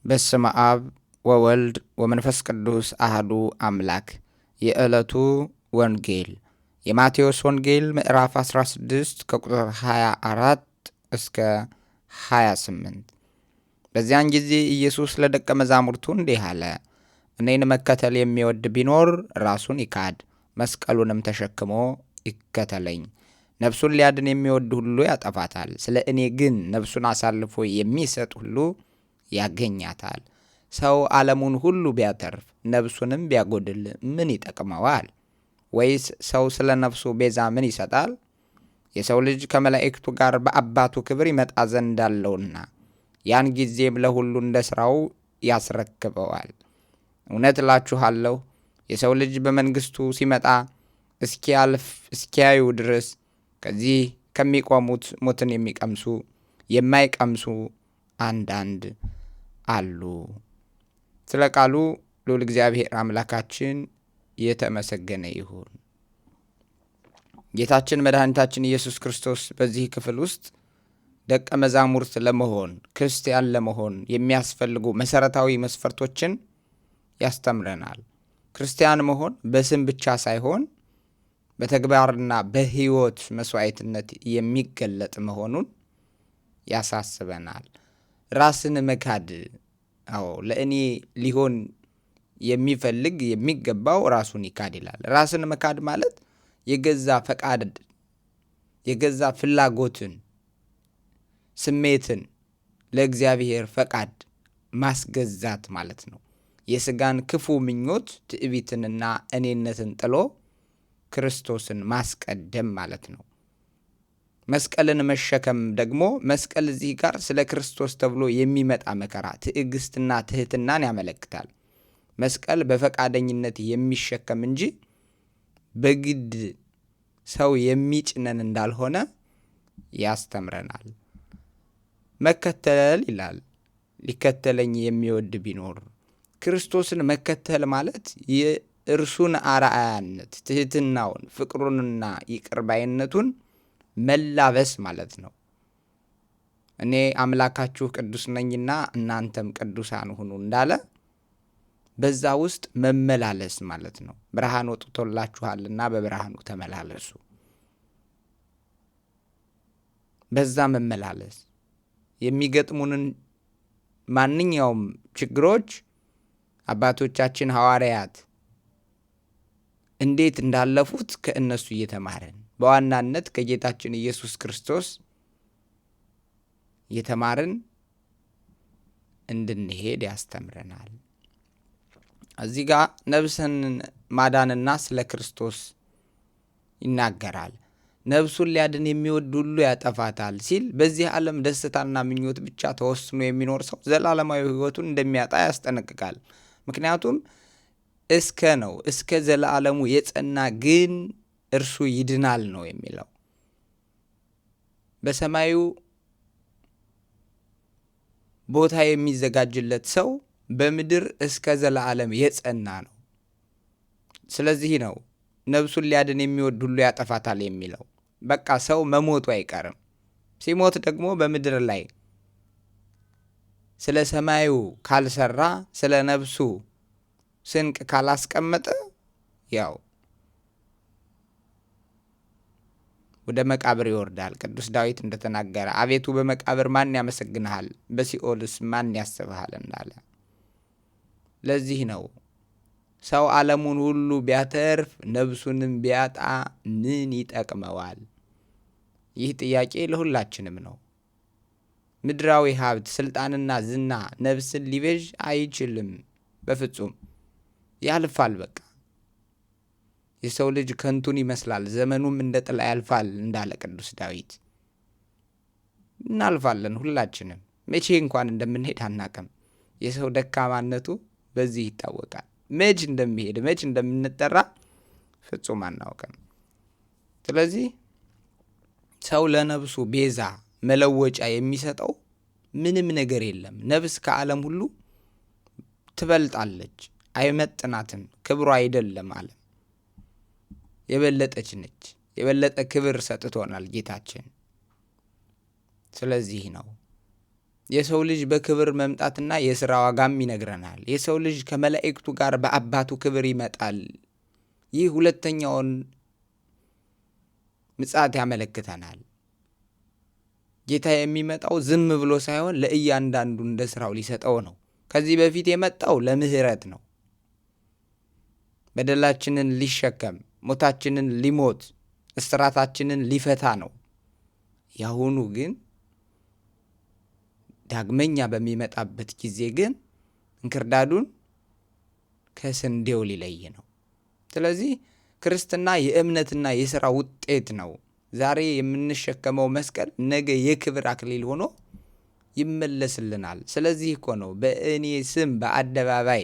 በስመ አብ ወወልድ ወመንፈስ ቅዱስ አህዱ አምላክ። የዕለቱ ወንጌል የማቴዎስ ወንጌል ምዕራፍ 16 ከቁጥር 24 እስከ 28። በዚያን ጊዜ ኢየሱስ ለደቀ መዛሙርቱ እንዲህ አለ። እኔን መከተል የሚወድ ቢኖር ራሱን ይካድ፣ መስቀሉንም ተሸክሞ ይከተለኝ። ነፍሱን ሊያድን የሚወድ ሁሉ ያጠፋታል፣ ስለ እኔ ግን ነፍሱን አሳልፎ የሚሰጥ ሁሉ ያገኛታል። ሰው ዓለሙን ሁሉ ቢያተርፍ ነፍሱንም ቢያጎድል ምን ይጠቅመዋል? ወይስ ሰው ስለ ነፍሱ ቤዛ ምን ይሰጣል? የሰው ልጅ ከመላእክቱ ጋር በአባቱ ክብር ይመጣ ዘንድ አለውና ያን ጊዜም ለሁሉ እንደ ሥራው ያስረክበዋል። እውነት እላችኋለሁ የሰው ልጅ በመንግሥቱ ሲመጣ እስኪያልፍ እስኪያዩ ድረስ ከዚህ ከሚቆሙት ሞትን የሚቀምሱ የማይቀምሱ አንዳንድ አሉ። ስለ ቃሉ ልዑል እግዚአብሔር አምላካችን የተመሰገነ ይሁን። ጌታችን መድኃኒታችን ኢየሱስ ክርስቶስ በዚህ ክፍል ውስጥ ደቀ መዛሙርት ለመሆን፣ ክርስቲያን ለመሆን የሚያስፈልጉ መሰረታዊ መስፈርቶችን ያስተምረናል። ክርስቲያን መሆን በስም ብቻ ሳይሆን በተግባርና በሕይወት መስዋዕትነት የሚገለጥ መሆኑን ያሳስበናል። ራስን መካድ፣ አዎ ለእኔ ሊሆን የሚፈልግ የሚገባው ራሱን ይካድ ይላል። ራስን መካድ ማለት የገዛ ፈቃድ፣ የገዛ ፍላጎትን፣ ስሜትን ለእግዚአብሔር ፈቃድ ማስገዛት ማለት ነው። የስጋን ክፉ ምኞት፣ ትዕቢትንና እኔነትን ጥሎ ክርስቶስን ማስቀደም ማለት ነው። መስቀልን መሸከም ደግሞ መስቀል እዚህ ጋር ስለ ክርስቶስ ተብሎ የሚመጣ መከራ፣ ትዕግስትና ትህትናን ያመለክታል። መስቀል በፈቃደኝነት የሚሸከም እንጂ በግድ ሰው የሚጭነን እንዳልሆነ ያስተምረናል። መከተል ይላል። ሊከተለኝ የሚወድ ቢኖር፣ ክርስቶስን መከተል ማለት የእርሱን አርአያነት፣ ትህትናውን፣ ፍቅሩንና ይቅር ባይነቱን መላበስ ማለት ነው። እኔ አምላካችሁ ቅዱስ ነኝና እናንተም ቅዱሳን ሁኑ እንዳለ በዛ ውስጥ መመላለስ ማለት ነው። ብርሃን ወጥቶላችኋልና በብርሃኑ ተመላለሱ። በዛ መመላለስ የሚገጥሙንን ማንኛውም ችግሮች አባቶቻችን ሐዋርያት እንዴት እንዳለፉት ከእነሱ እየተማርን፣ በዋናነት ከጌታችን ኢየሱስ ክርስቶስ እየተማርን እንድንሄድ ያስተምረናል። እዚህ ጋር ነፍስን ማዳንና ስለ ክርስቶስ ይናገራል። ነፍሱን ሊያድን የሚወድ ሁሉ ያጠፋታል ሲል በዚህ ዓለም ደስታና ምኞት ብቻ ተወስኖ የሚኖር ሰው ዘላለማዊ ሕይወቱን እንደሚያጣ ያስጠነቅቃል። ምክንያቱም እስከ ነው እስከ ዘላለሙ የጸና ግን እርሱ ይድናል ነው የሚለው። በሰማዩ ቦታ የሚዘጋጅለት ሰው በምድር እስከ ዘላለም የጸና ነው። ስለዚህ ነው ነፍሱን ሊያድን የሚወድ ሁሉ ያጠፋታል የሚለው። በቃ ሰው መሞቱ አይቀርም። ሲሞት ደግሞ በምድር ላይ ስለ ሰማዩ ካልሰራ፣ ስለ ነፍሱ ስንቅ ካላስቀመጠ ያው ወደ መቃብር ይወርዳል። ቅዱስ ዳዊት እንደተናገረ አቤቱ በመቃብር ማን ያመሰግንሃል፣ በሲኦልስ ማን ያስብሃል እንዳለ። ለዚህ ነው ሰው ዓለሙን ሁሉ ቢያተርፍ ነፍሱንም ቢያጣ ምን ይጠቅመዋል? ይህ ጥያቄ ለሁላችንም ነው። ምድራዊ ሀብት፣ ስልጣንና ዝና ነፍስን ሊቤዥ አይችልም። በፍጹም ያልፋል። በቃ የሰው ልጅ ከንቱን ይመስላል፣ ዘመኑም እንደ ጥላ ያልፋል እንዳለ ቅዱስ ዳዊት። እናልፋለን ሁላችንም። መቼ እንኳን እንደምንሄድ አናቅም። የሰው ደካማነቱ በዚህ ይታወቃል። መች እንደሚሄድ፣ መች እንደምንጠራ ፍጹም አናውቅም። ስለዚህ ሰው ለነፍሱ ቤዛ መለወጫ የሚሰጠው ምንም ነገር የለም። ነፍስ ከዓለም ሁሉ ትበልጣለች፣ አይመጥናትም፣ ክብሯ አይደለም ዓለም የበለጠች ነች። የበለጠ ክብር ሰጥቶናል ጌታችን። ስለዚህ ነው የሰው ልጅ በክብር መምጣትና የሥራ ዋጋም ይነግረናል። የሰው ልጅ ከመላእክቱ ጋር በአባቱ ክብር ይመጣል። ይህ ሁለተኛውን ምጽአት ያመለክተናል። ጌታ የሚመጣው ዝም ብሎ ሳይሆን ለእያንዳንዱ እንደ ስራው ሊሰጠው ነው። ከዚህ በፊት የመጣው ለምህረት ነው። በደላችንን ሊሸከም፣ ሞታችንን ሊሞት፣ እስራታችንን ሊፈታ ነው። ያሁኑ ግን ዳግመኛ በሚመጣበት ጊዜ ግን እንክርዳዱን ከስንዴው ሊለይ ነው። ስለዚህ ክርስትና የእምነትና የሥራ ውጤት ነው። ዛሬ የምንሸከመው መስቀል ነገ የክብር አክሊል ሆኖ ይመለስልናል። ስለዚህ እኮ ነው በእኔ ስም በአደባባይ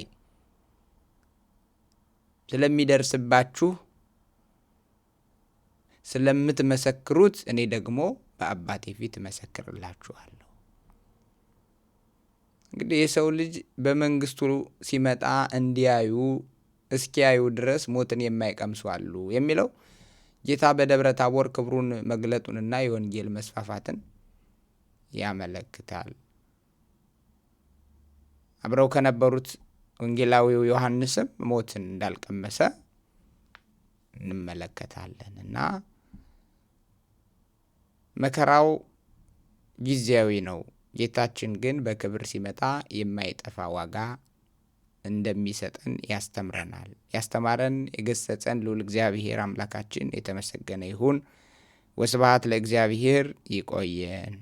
ስለሚደርስባችሁ ስለምትመሰክሩት እኔ ደግሞ በአባቴ ፊት እመሰክርላችኋለሁ። እንግዲህ የሰው ልጅ በመንግስቱ ሲመጣ እንዲያዩ እስኪያዩ ድረስ ሞትን የማይቀምሱ አሉ የሚለው ጌታ በደብረ ታቦር ክብሩን መግለጡንና የወንጌል መስፋፋትን ያመለክታል። አብረው ከነበሩት ወንጌላዊው ዮሐንስም ሞትን እንዳልቀመሰ እንመለከታለን እና መከራው ጊዜያዊ ነው። ጌታችን ግን በክብር ሲመጣ የማይጠፋ ዋጋ እንደሚሰጠን ያስተምረናል። ያስተማረን የገሰጸን ልዑል እግዚአብሔር አምላካችን የተመሰገነ ይሁን። ወስብሐት ለእግዚአብሔር። ይቆየን።